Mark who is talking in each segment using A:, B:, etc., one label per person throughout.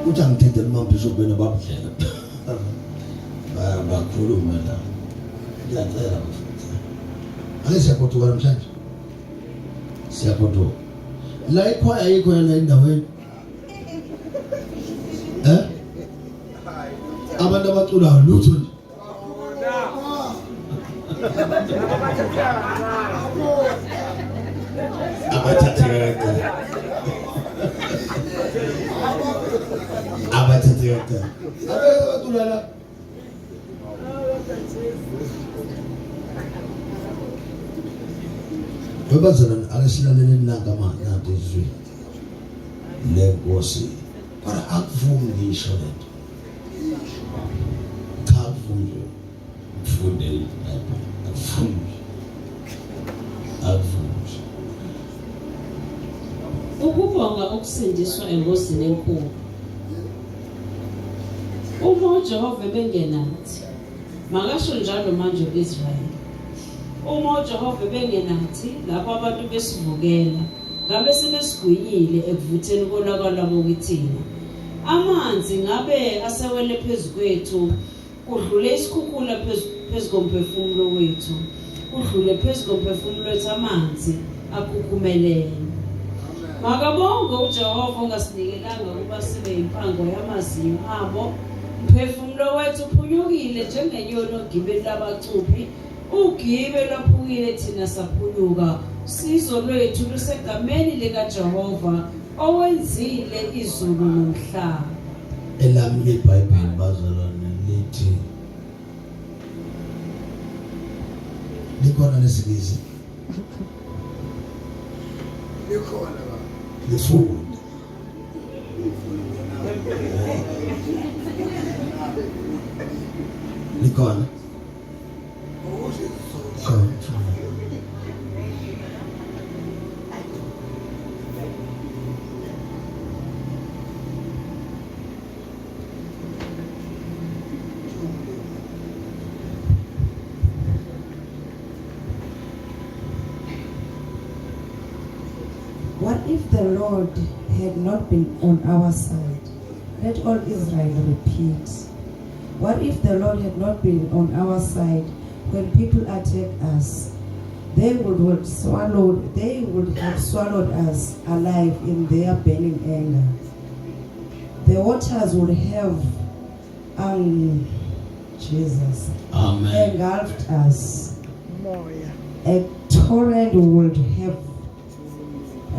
A: Uthi angithethele umambishop wena babudlela. Bakhuluma la. Ngiyacela bafethu. Ake siyagoduka namhlanje. Siyagoduka. La ikhwaya ayikho la endaweni. Eh? Abantu abaculayo lutho nje. Abathatheka kancane. Abathatheka kancane. Abacula la. Webazalwane ake silaleleni nanka nanti izwi lenkosi kodwa akuvumi ngisho lento cha akuvumi ngifunde iBhayibheli akuvumi akuvumi
B: Ukubonga ukusindiswa engozini enkulu. Uma uJehova ebengenathi, makasho njalo manje u-Israyeli. Uma uJehova ebengenathi, lapho abantu besivukela, ngabe sebesigwinyile ekuvutheni kolaka lwabo kithina. Amanzi ngabe asewele phezu kwethu, kudlule isikhukhula phezu komphefumulo wethu, kudlule phezu komphefumulo wethu amanzi akhukhumelene. Makabongwe uJehova ongasinikelanga ukuba sibe impango yamazinyo abo. Mphefumulo wethu uphunyukile njengenyoni ogibeni labacuphi, ugibe lwaphukile thina saphunyuka. Usizo lwethu lusegameni likaJehova owenzile izulu nomhlaba.
A: Elami iBhayibheli bazalwane lithi likhona lesibizi
C: likhona baba
A: lifunde likhona
D: What if the Lord had not been on our side? Let all Israel repeat. What if the Lord had not been on our side when people attack us? They would have swallowed, they would have swallowed us alive in their burning anger. The waters would have Jesus.
A: Amen.
D: Engulfed us.
C: Moya.
D: A torrent would have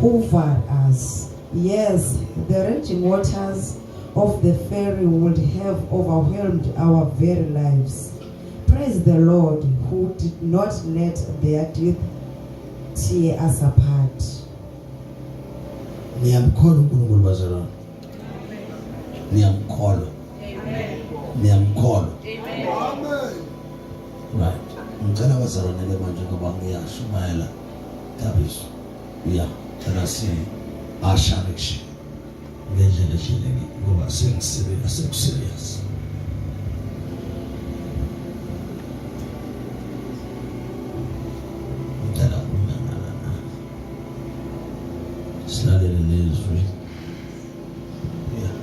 D: hoovered us. Yes, the raging waters of the ferry would have overwhelmed our very lives. Praise the Lord who did not let their teeth tear us apart.
A: Niyamkholwa uNkulunkulu bazalwane. Niyamkholwa.
B: Amen.
A: Niyamkholwa.
B: Amen.
C: Amen.
A: Right. Ngicela bazalwane ke manje ngoba ngiyashumayela. Thabiso. Yeah, cela si asharection. Ngendlela ehlelekile ngoba sengiserious, sekuserious. Ngicela ukunanana. Silalele lezwi. Yeah.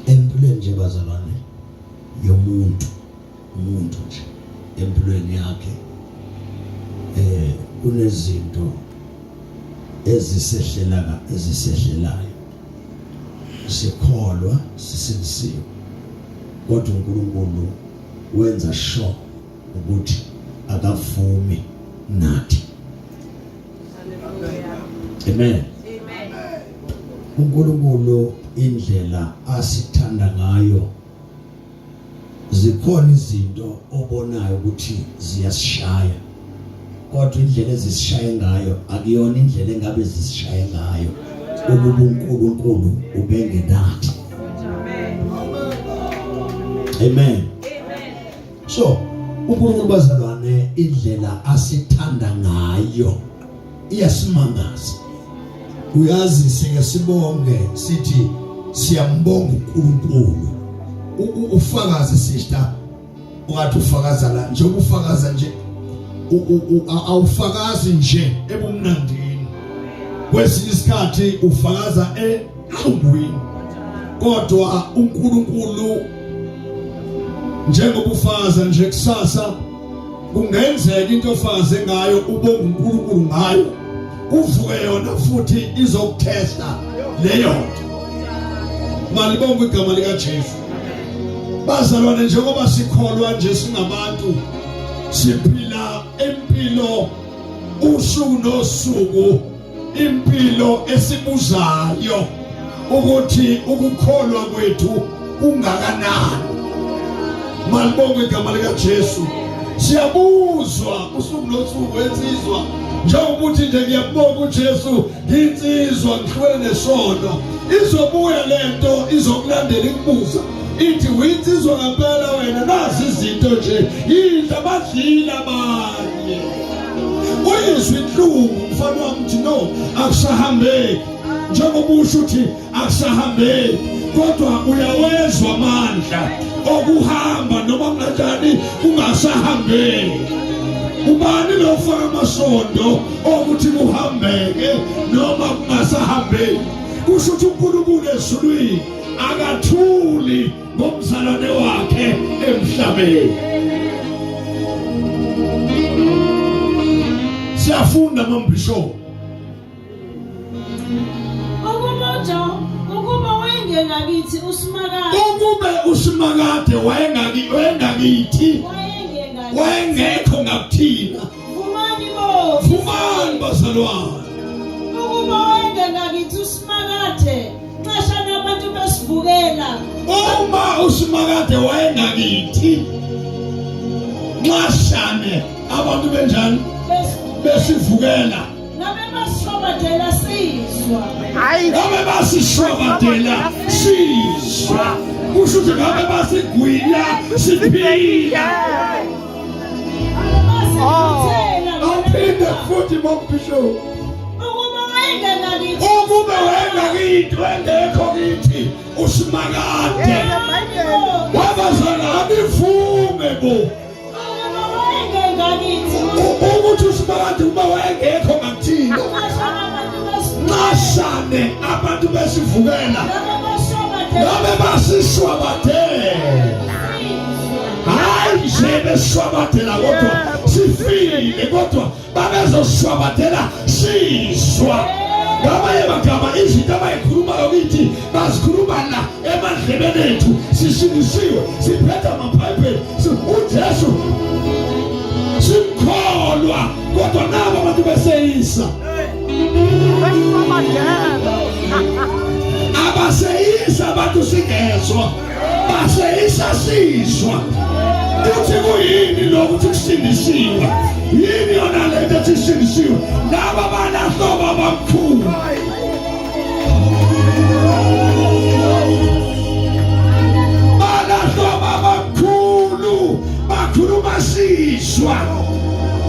A: Empilweni nje bazalwane yomuntu umuntu nje empilweni yakhe eh kunezinto ezisehlelaka ezisehlelayo sikholwa sisindisiwe kodwa uNkulunkulu wenza sure ukuthi akavumi nathi. Amen.
B: Amen.
A: uNkulunkulu indlela asithanda ngayo zikhona izinto obonayo ukuthi ziyasishaya kodwa indlela ezisishaye ngayo akuyona indlela engabe zisishaye ngayo ukuba uNkulunkulu ubengenathi. Amen. So uNkulunkulu bazalwane indlela asithanda ngayo iyasimangaza. Uyazi sike sibonge sithi siyambonga uNkulunkulu. Ufakaze sister ungathi ufakaza la njengoba ufakaza nje awufakazi nje ebumnandini. Kwesinye isikhathi ufakaza enhlungwini, kodwa uNkulunkulu njengoba ufaza nje kusasa kungenzeka into ofaze ngayo ubonga uNkulunkulu ngayo kuvuke yona futhi izokuthesta leyo nto. Malibonge igama likaJesu. Bazalwane, njengoba sikholwa nje singabantu siphila impilo usuku nosuku, impilo esibuzayo ukuthi ukukholwa kwethu kungakanani. Malibonge igama likaJesu. Siyabuzwa usuku nosuku ensizwa, njengokuthi nje ngiyabonga uJesu, nginsizwa ngihlukene nesono. Izobuya lento izokulandela ikubuza ithi uyinsizwa ngempela wena, nazi izinto nje yidla badlile abanye. Uyizwa inhlungu mfana wami, uthi no akusahambeki, njengoba usho uthi akusahambeki, kodwa uyawezwa amandla okuhamba noma kunganjani kungasahambeki. Ubani lo ofaka amasondo okuthi kuhambeke noma kungasahambeki? Kusho ukuthi uNkulunkulu ezulwini akathuli ngomzalwane wakhe emhlabeni. Siyafunda mambisho.
B: Ukuba wayengenakithi uSimakade,
A: ukube uSimakade wayengakithi, wayengekho ngakuthina.
B: Vumani bo,
A: vumani bazalwane.
B: Ukuba wayengenakithi uSimakade, nxashana abantu besivukela.
A: Uma uSimakade wayengakithi, nxashane abantu benjani? Besivukela.
B: Ngabe basishwabadela sizwa.
C: Hayi.
A: Ngabe basishwabadela sizwa. Kusho ukuthi ngabe basigwila siphila. Awuphinde futhi mombishop.
B: Ukuba wayengenakithi.
A: Ukube wayengakithi, wayengekho kithi uSimakade. Wabazana abivume bo.
B: Ukuba wayengenakithi.
A: Ukuthi uSimakade uma wayengekho ngakuthina. Nxashane abantu besivukela. Ngabe basishwabadela. Hayi nje besishwabadela kodwa sifile, kodwa babezoshwabadela sizwa. Ngamanye amagama izinto abayikhulumayo kithi bazikhuluma la emadlebeni ethu, sisindisiwe, siphethe amabhayibheli, uJesu simkholwa, kodwa nabo abantu beseyisa. Abaseyisa abantu singezwa, baseyisa sizwa. Uthi kuyini lokhu ukuthi kusindisiwe? Yini yona lento ethi sindisiwe? Laba balahlobo abamkhulu. Balahlobo abamkhulu bakhuluma sizwa.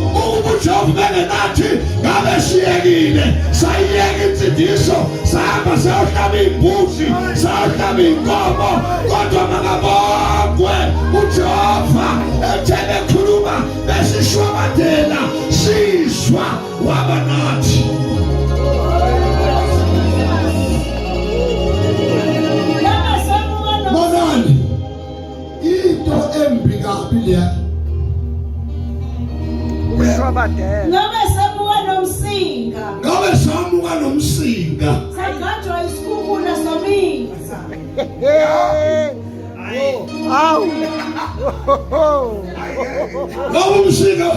A: Ukuba uJehova bengenathi ngabe siyekile, sayiyeka insindiso, sahamba sayohlaba iy'mbuzi, sayohlaba iy'nkomo, kodwa makabongwe uJehova ethe bekhuluma besishwabadela sizwa waba nathi. Bonani into embi kabi leya.
C: Ushwabadela.
B: Ngabe samuka nomsinga.
A: Ngabe samuka nomsinga.
B: Sagajwa isikhukhula saminza.
C: Awu.
A: Ngabe umsinga.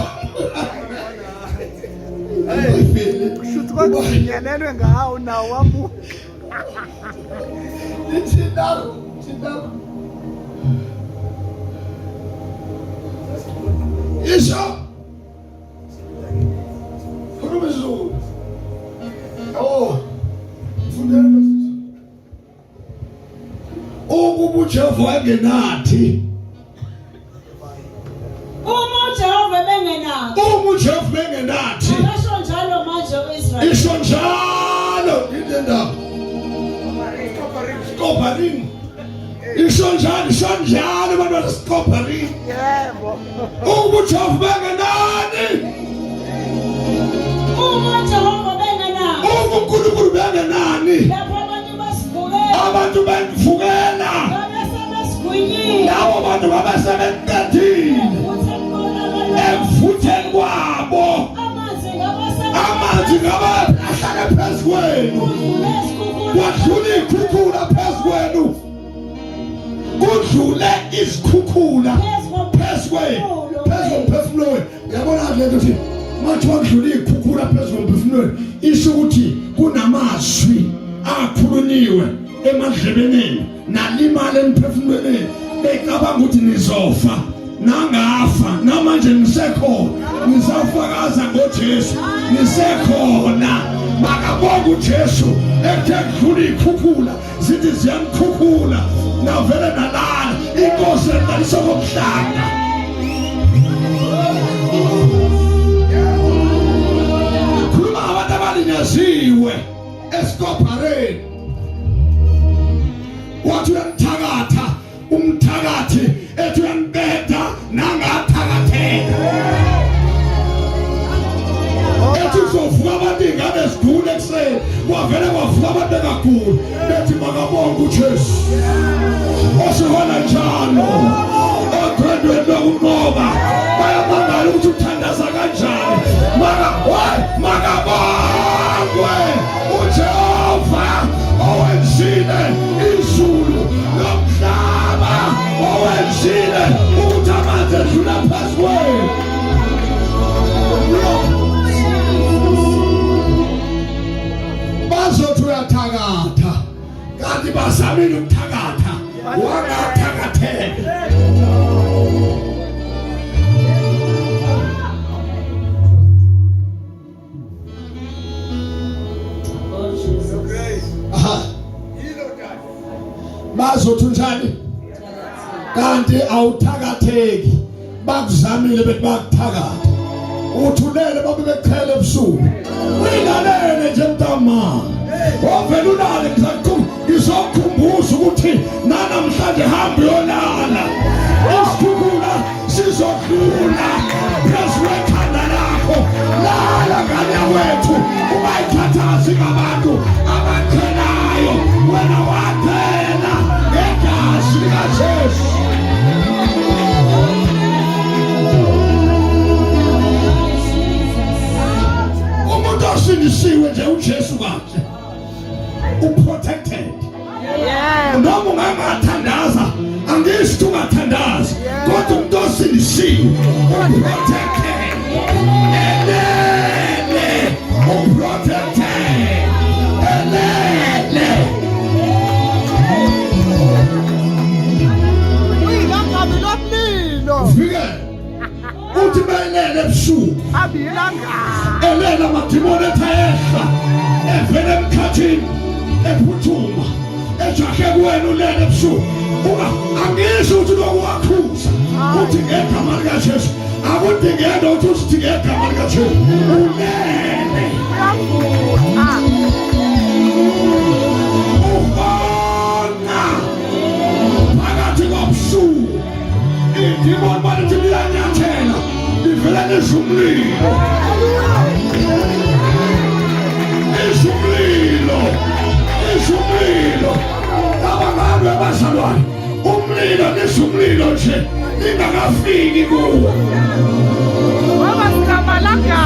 C: Kushuthi kwakufinyelelwe ngawo nawo wamuka.
A: Thina thina Isho. Khuluma isiZulu. Oh. Fundela sisi. Ukuba uJehova wayengenathi.
B: Uma uJehova ebengenathi.
A: Uma uJehova ebengenathi.
B: Akasho njalo manje uIsrael.
A: Isho njalo ile ndaba. Koparing. Isho njalo, isho njalo abantu baseSkoparing.
C: Yebo.
A: Uma uJehova bengenani.
B: Uma uJehova bengenathi.
A: Uma uNkulunkulu Kanjani?
B: Lapho abantu basivukela.
A: Abantu bemvukela.
B: Babe sebesigwinyile.
A: Labo bantu babe sebeqedile. Ekuvutheni kwabo.
B: Amanzi ngabe
A: Amanzi ngabe ahlale phezu kwenu. Kwadlula iy'khukhula phezu kwenu. Kudlule izikhukhula phezu kwenu. Phezu komphefumulo wenu. Uyabona le nto ukuthi mathiwa kudlula iy'khukhula phezu komphefumulo wenu. Isho ukuthi kunamazwi akhulunyiwe emadlebeni enu nalimala emphefumulweni enu becabanga ukuthi nizofa nangafa namanje nisekhona nisafakaza ngoJesu nisekhona makabonga uJesu ekuthe kudlula ikhukhula zithi ziyamkhukhula navele nalala inkosi elalisa komhlanga khuluma abantu abalinyaziwe esikophareni wathi uyamthakatha umthakathi ethi uyambetha nangathakatheka ethi uzovuka abantu iy'ngane zigule ekuseni kwavele kwavuka abantu bengaguli bethi makabonke ujesu osihona njalo odwendweni lokunqoba bayamangala ukuthi uthandaza kanjani maka makabongwe ujehova owenzile izulu nomhlaba owenzile ukuthi amanzi edlula phezu kwenu bazothi uyathakatha kanti bazamile ukuthakatha wangathakatheka Aha. Bazothi unjani? Kanti awuthakatheki. Bakuzamile bethi bakuthakatha. Uthulele babe bekuchela ebusuku. Uyilalele nje mntama. Wavela ulale ngizokukhumbuza ukuthi nanamhlanje hamba uyolala. Isikhukhula sizodlula phezu kwekhanda lakho lala ngane yakwethu ungayikhathazi ngabantu abaqhelayo wena waqhela ngegazi likajesu umuntu osindisiwe nje ujesu kanje uprotected noma ungangathandaza angisho ukuthi ungathandaza kodwa umuntu osindisiwe uprotected elele uprotected elele
C: Uyilangabi lomlilo.
A: ufike uthi belele ebusuku elele amadimoni ethi ayehla evele emkhathini ephuthuma ejahe kuwena ulele ebusuku uba angisho ukuthi lokhu wakhuza uthi ngegama likaJesu akudingeki ukuthi usithi ngegama likaJesu ulele ubona phakathi kobusuku Idimoni balithi liyanyathela livele lisho umlilo. Lisho umlilo. Lisho umlilo. Cabangani abazalwane. Umlilo lisho umlilo nje lingakafiki kuwe.
C: Baba sikamalanga.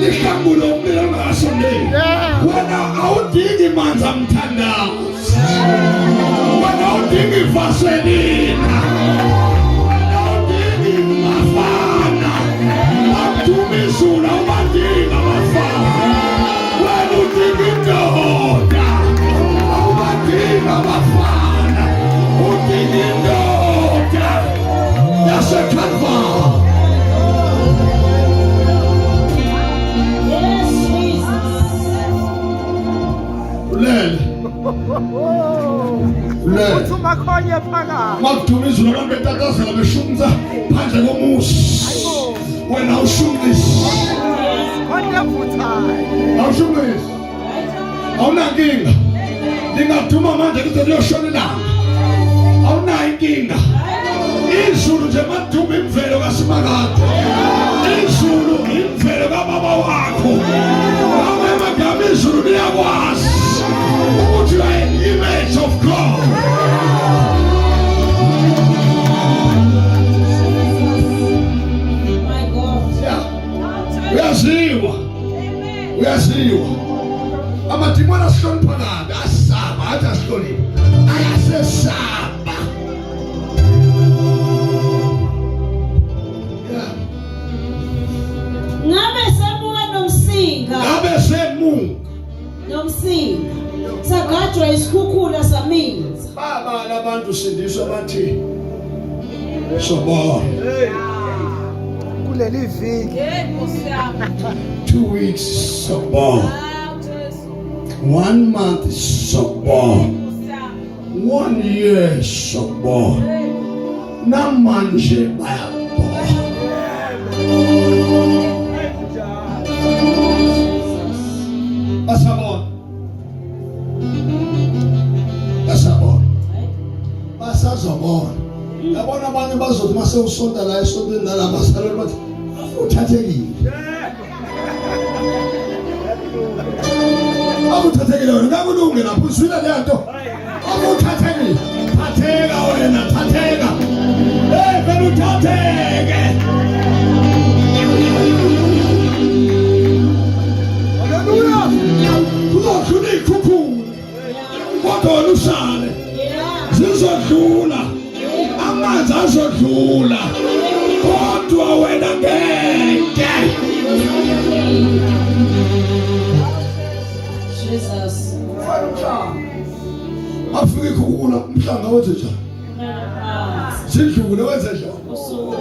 A: Lihlangule umlilo ungasondeli. Wena awudingi manzi amthandayo. Wena awudingi ivaselina. Wena awudingi mafana. Akuduma izulu awubadingi abafana. Wena udinga indoda. Awubadingi abafana. Udinga indoda yaseKalvari.
B: Yes, Jesus.
A: Ulele. Ulele.
C: Uthi umakhonye phakathi.
A: Makuduma izulu abantu betatazela beshunqa phandle komuzi. Wena awushunqisi.
C: Khonye evuthayo.
A: Awushunqisi. Awunankinga. Lingaduma manje lize liyoshona ilanga. Awunayo inkinga. Izulu nje maduma imvelo kaSimakade. Izulu imvelo kababa wakho.
E: Uyaziwa. Uyaziwa. Amadimoni asihlonipha kabi, asaba, athi asihloniphe. Ayasesaba. Yeah.
B: Ngabe semuka nomsinga.
E: Ngabe semuka
B: nomsinga. Sagajwa isikhukhula saminza.
E: Baba labantu sindiswa bathi sobona.
C: Kuleli viki.
E: 2 weeks sobona. 1 month sobona. 1 year sobona. Namanje bayabona. Basabona. Basabona. Basazobona. Yabona abanye bazothi mase usonta la esontweni nalapha basalele bathi uthathekile. Akuthathekile wena ngakulunge lapho uzwile le nto. Akuthathekile. Thatheka wena thatheka. Hey vele uthatheke.
C: Haleluya.
E: Kuzodlula iy'khukhula kodwa wena usale.
B: Yeah.
E: Zizodlula. Amanzi azodlula. Kodwa wena ngeke.
B: Jesus.
E: Afike ikhukhula umhlanga wenze njani? Sidlule wenze njani?
B: Usuku.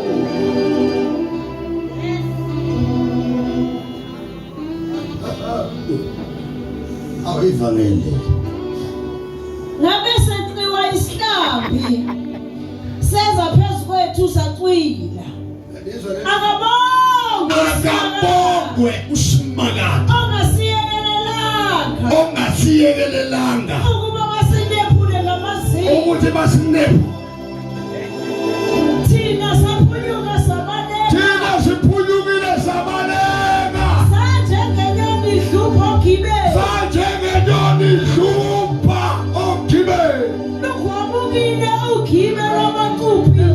A: Awuyivangeli.
B: Ngabe seqiwa isihlambi. Seza phezu kwethu sacwila. Akabongwe.
E: Akabongwe uSimakade
B: Ongasiyekelelanga.
E: ongasiyekelelanga
B: Ukuba basinephule ngamazinyo.
E: ukuthi basinephu.
B: Thina saphunyuka sabaleka.
E: Thina siphunyukile sabaleka.
B: Sanjengenyoni idlupha ogibeni.
E: Sanjengenyoni idlupha ogibeni.
B: Lugwabukile ugibe lwabacuphi.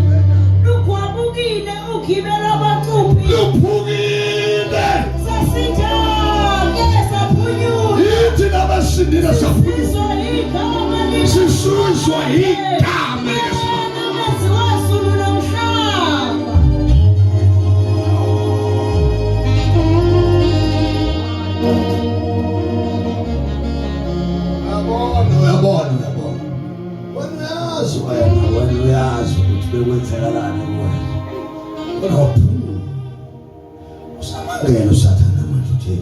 B: Lugwabukile ugibe lwabacuphi.
E: Luphukile.
B: Sasijake saphunyuka.
E: Yithi nabasindile saphunyuka.
B: Sisizwa igama
E: Sisizwa igama likaSimakade.
B: Yena menzi wezulu nomhlaba.
E: Uyabona, uyabona, uyabona. Wena uyazi wena,
A: Wena uyazi ukuthi bekwenzekalani kuwena.
E: Kodwa waphuma.
A: Usamangele uSathane manje uthi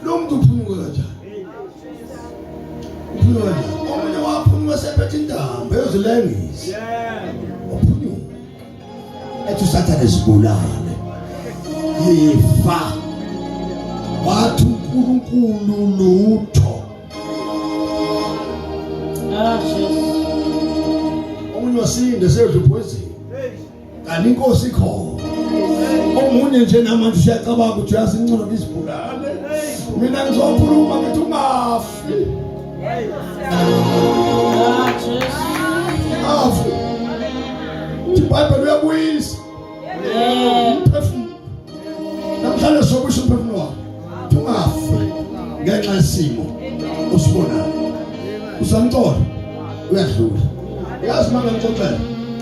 E: Lo muntu uphunyuka kanjani? Uphunyuka kanjani? Omunye waphunyuka sephethe intambo eyozilengisa.
A: uphunyuka. Ethi uSathane zibulale. Yifa.
E: Wathi uNkulunkulu lutho.
B: Ah, Jesus.
E: Omunye wasinde seyodla poison. Kanti inkosi ikhona. Omunye nje namanje usiyacabanga ukuthi uyazi ingcono ngizibulale. Mina ngizokhuluma ngithi ungafi.
B: Ah, Jesus.
E: Afu. IBhayibheli uyabuyisa
B: Yeah.
E: umphefumulo. Namhlanje sobuyisa umphefumulo wakho. Ungafi ngenxa yesimo osibonayo. Usamthola uyadlula. Yazi manje ngixoxela.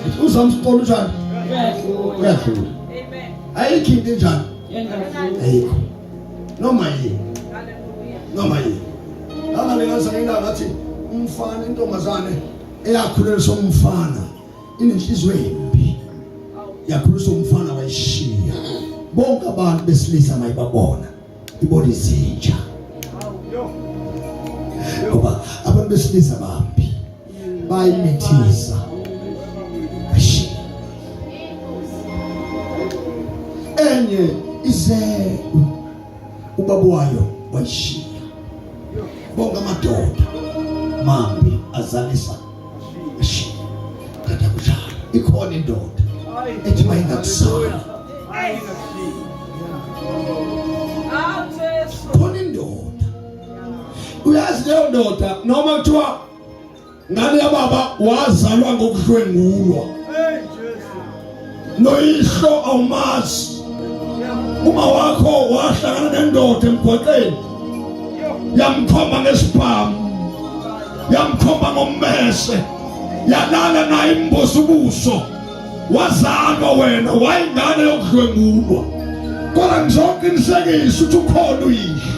E: Ngithi uzamthola unjani?
B: Uyadlula.
E: Uyadlula. Ayikho into enjani?
B: Engadluli.
E: Ayikho. Noma yini. Noma yini. Langalinganisa ilanga ngathi umfana intombazane eyakhuleliswa umfana inenhliziyo embi. Yakhuliswa umfana wayishiya. Bonke abantu besilisa mayibabona ibona izinja. Ngoba abantu besilisa bambi bayimithisa. Bashiya. Enye ize ubaba wayo wayishiya. Bonke amadoda mambi azalisa ashiya. Kanti akunjalo. Ikhona indoda ethi mayingakusala. Khona indoda. Uyazi leyo ndoda noma kuthiwa ngane yababa wazalwa ngokudlwengulwa. Noyihlo awumazi. Uma wakho wahlangana nendoda emgwaqeni yamkhomba ngesibhamu yamkhomba ngommese yalala naye imbuso ubuso wazalwa wena wayingane yokudlwengulwa kodwa ngizoqinisekisa ukuthi ukhona uyihlo.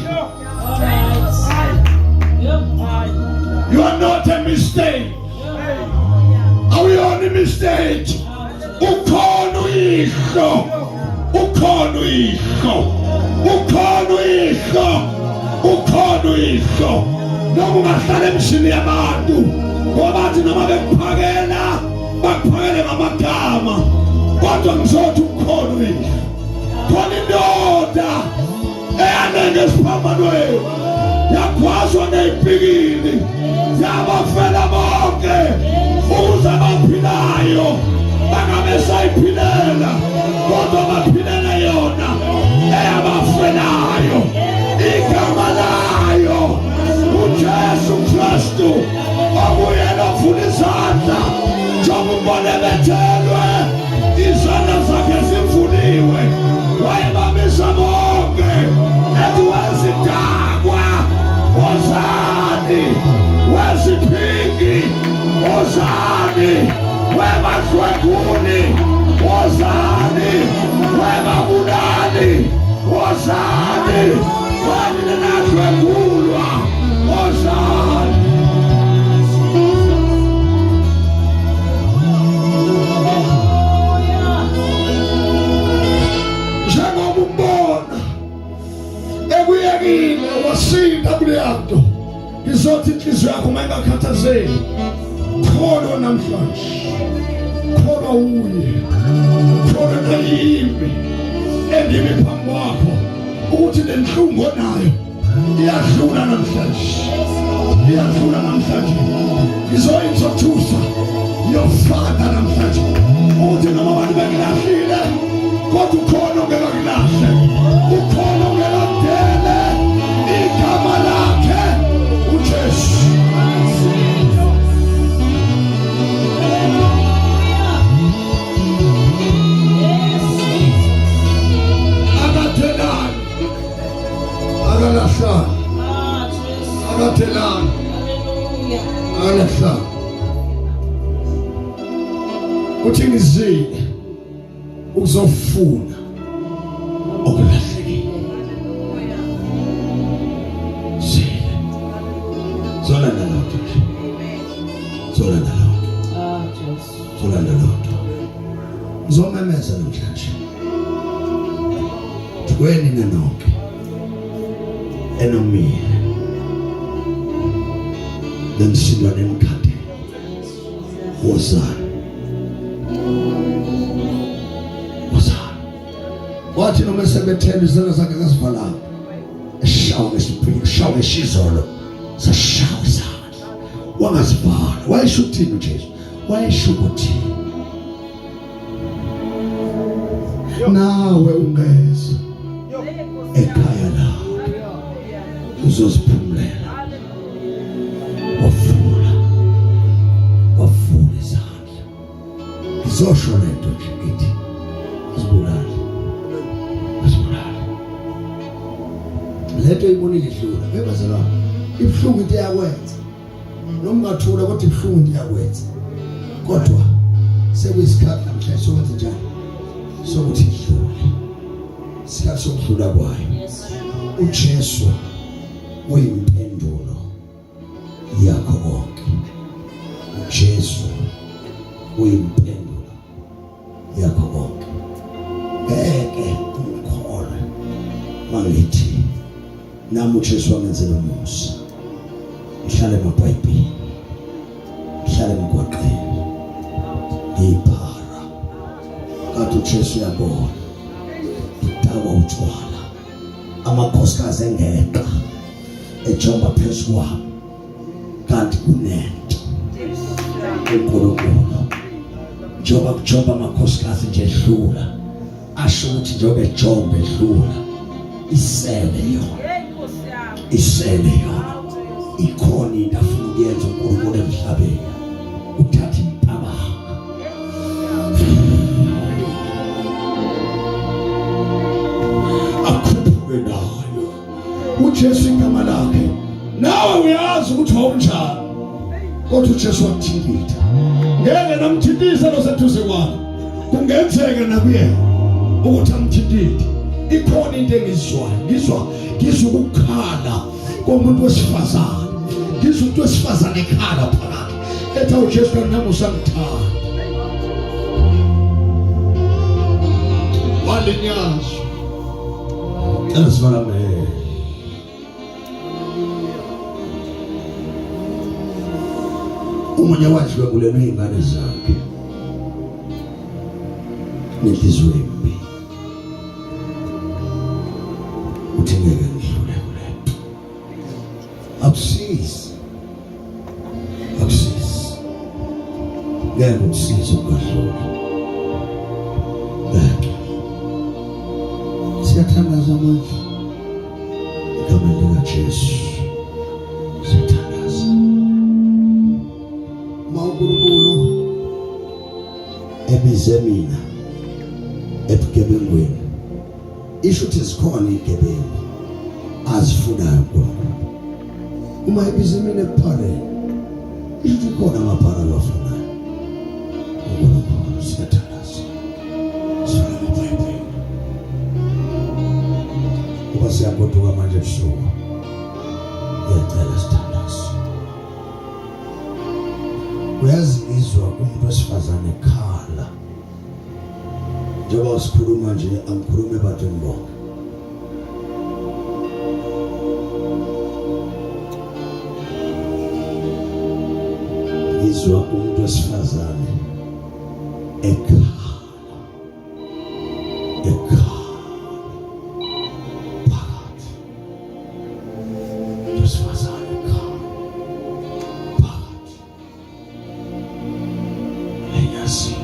E: You are not a mistake. Awuyona mistake. Ukhona uyihlo. Ukhona uyihlo. Ukhona uyihlo. Ukhona uyihlo. Noma ungahlala emshini yabantu ngoba bathi noma bekuphakela bakuphakele ngamagama kodwa ngizothi ukhona uyihlo. Khona indoda eyanenge esiphambanweni yakhwazwa ngeyipikili yabafela bonke ukuze abaphilayo bangabe sayiphilela kodwa baphilele yona eyabafelayo igama layo uJesu Kristu okuyena ovula izandla njengoba umbone bethelwe izandla zakhe zivuliwe wayebamisa bonke ethi wezidakwa wozani weziphingi wozani webadlwenguli wozani webabulali wozani wani nenadlwengulwa wozani. Njengoba umbona ekuyekile wasinda kuleya nto, ngizothi inhliziyo yakho uma ingakhathazeki, kholwa namhlanje, kholwa uye, kholwa nayimi engimi phambi kwakho ukuthi le nhlungu onayo iyadlula namhlanje, iyadlula namhlanje. Ngizoyintroduce your father namhlanje ukuthi noma abantu bengilahlile kodwa ukhona ongeke akulahle, ukhona ongeke akudele. Igama lakhe uJesu. Akathelani, akalahlani, akathelani, akalahlani. Uthi ngizile ukuzofuna okulahlekile. Zile zolanda loo nto nje, zolanda loo nto, zolanda loo nto. Ngizomemeza namhlanje kwenina nonke enomile nemsindwa nemkhathele, wozani, wozani. Wathi noma esebethela izandla zakhe kazivalanga, eshawa ngesiphingo, eshawa ngeshizolo, sashawa isandla wangazivala. Wayesho ukuthini uJesu? Wayesho ukuthi nawe ungeza ekhaya lakho uzoziphumulela. Wavula, wavula izandla. Ngizosho lento nje ngithi azibulale, azibulale lento ibonile idlula. Bebazalwane, ibuhlungu into eyakwenza noma ungathula kodwa ibuhlungu into eyakwenza, kodwa sekuyisikhathi namhlanje sokwenza njani sokuthi idlule, isikhathi sokudlula kwayo. uJesu uyimpendulo yakho konke. uJesu uyimpendulo yakho konke. Ngeke ungikholwe mangithi nami uJesu wangenzela umusa, ngihlale emabhayibhini, ngihlale emgwaqeni, ngiyiphara kanti uJesu uyabona ngidakwa utshwala, amakhosikazi engeqa ejomba phezu kwami, kanti kunento uNkulunkulu njengoba kujomba amakhosikazi nje edlula, asho ukuthi njengoba ejomba edlula isele yona, isele yona ikhona into afuna ukuyenza uNkulunkulu emhlabeni, uthatha impabanga. uJesu igama lakhe. Nawe uyazi ukuthi wawunjani, kodwa uJesu wakuthintitha. Ngeke namthintisa loseduze kwakhe, kungenzeka nakuyena ukuthi amthintithe. Ikhona into engizwayo, ngizwa ngizwa ukukhala komuntu wesifazane, ngizwa umuntu wesifazane ekhala phakathi ethi uJesu kanti nami usangithanda. Walinyazwa. Cela sibalamele.
A: Omunye wadlwengulelwa iy'ngane zakhe nenhliziyo embi, uthi ngeke ngidlule kule nto. Akusizi, akusizi, ngeke ukusize ukungadluli. Ngeke. Siyathandaza manje egameni likaJesu, siyathandaza. Uma uNkulunkulu ebize mina ebugebengwini, isho ukuthi zikhona igebengu azifunayo uNkulunkulu. Uma ebize mina ekuphaleni, isho ukuthi khona amaphara awafunayo uNkulunkulu. Siyathandaza, sifuna amaBhayibheli kuba siyagoduka manje ebusuku. Ngiyacela sithandaze. Uyazi ngizwa umuntu wesifazane ekhala njengoba sikhuluma nje, angikhulume ebantwini bonke. Ngizwa umuntu wesifazane ekhala, ekhala phakathi. Umuntu wesifazane ekhala phakathi. Lenyazini.